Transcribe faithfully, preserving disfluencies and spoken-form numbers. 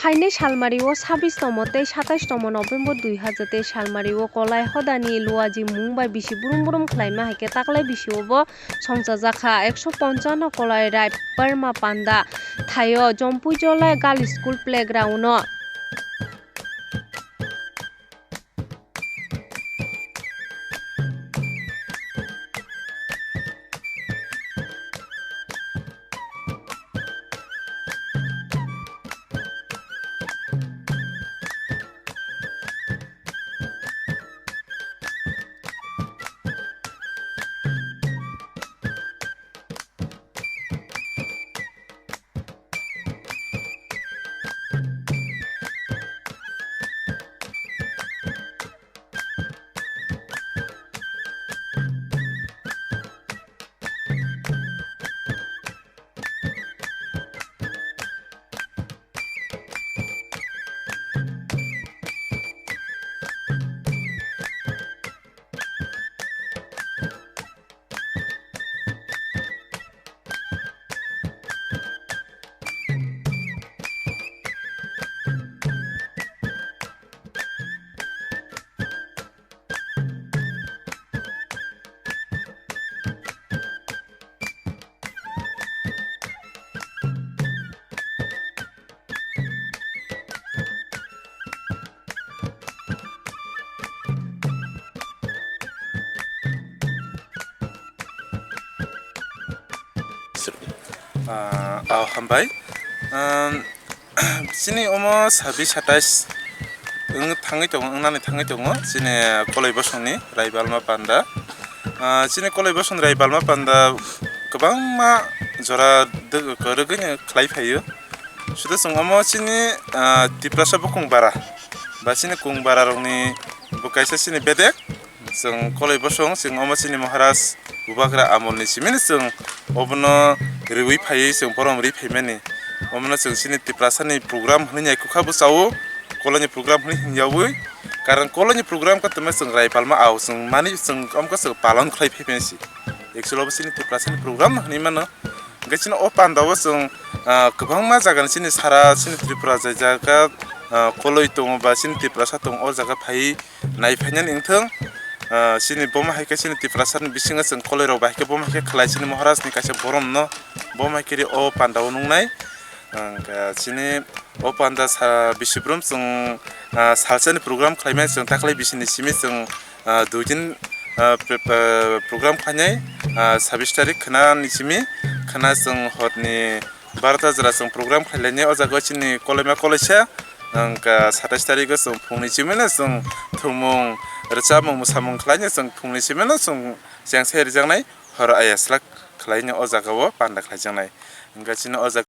Phainai salmario sabbish tomo tei satais tomo November dui hazar teis salmario Kolai hodani Luaji mung bai bisi brum brum khlaima hai khe taklai bisio bo songchajak kha. Ekso ponchano Kolai Rai Palma Panda thaio Jompui Jolai Girls School Playground-o. Ah, ah, hambai. Um, chini omo sabbish satais wng thangwi tongo, wngnani thangwi tongo chini Koloi bosongni Raibalma Panda. Ah, chini Koloi bosongni Raibalma Panda kwbangma jora dw-, kwrwgwino khlai phaio. Suda chwng omo chini, ah, Tiprasa bukung bara ba chini kung bara rokni bo kaisa chini bedek. Chwng Koloi bosong, chwng omo chini Maharaj Bubagra amolni simino chwng obono riwi phaiwi chwng borom ri phaimani. Omono chwng chini Tiprasani program hwnwi nai kwkha bwsao, Koloini program hwnwi hwnyawi. Karon Koloini program khe tongma chwng Raibalma ao chwng mani chwng omkhe chwng palon khlai phaiphai si. Actually obo chini Tiprasani program hwnwi mano. Hwnkhe chini o pandao chwng, ah, kwbangma jagani chini sara chini Tripura jai jaga, ah, Koloi tongo ba chini Tiprasa tongo o jaga phaiwi nai phainani wngthung. Ah, chini bomo hai khe chini Tiprasani bisingo chwng Koloirok bai khe bomo hai khe khlai chini Maharajni kaisa boromno bomo hai khe o pandao nungnai. Hwnkhe chini o panda sa bisibrum chwng, ah, salsani program khlaimani chwng taklai bisini simi chwng, ah, dui din, ah, pre-, pre-, program khlainai, ah, sabbish tarik khwnani simi khwna chwng horni barota jora chwng program khlailainai o jaga chini Koloima Koloisa, hwnkhe satais tarigo chwng phungni simino chwng thwngmung rwchapmung mwsamung khlainai chwng phungni simino chwng chengse rijaknai horo aya slak khlainai o jagao panda khlaijaknai. Hwnkhe chini o jaga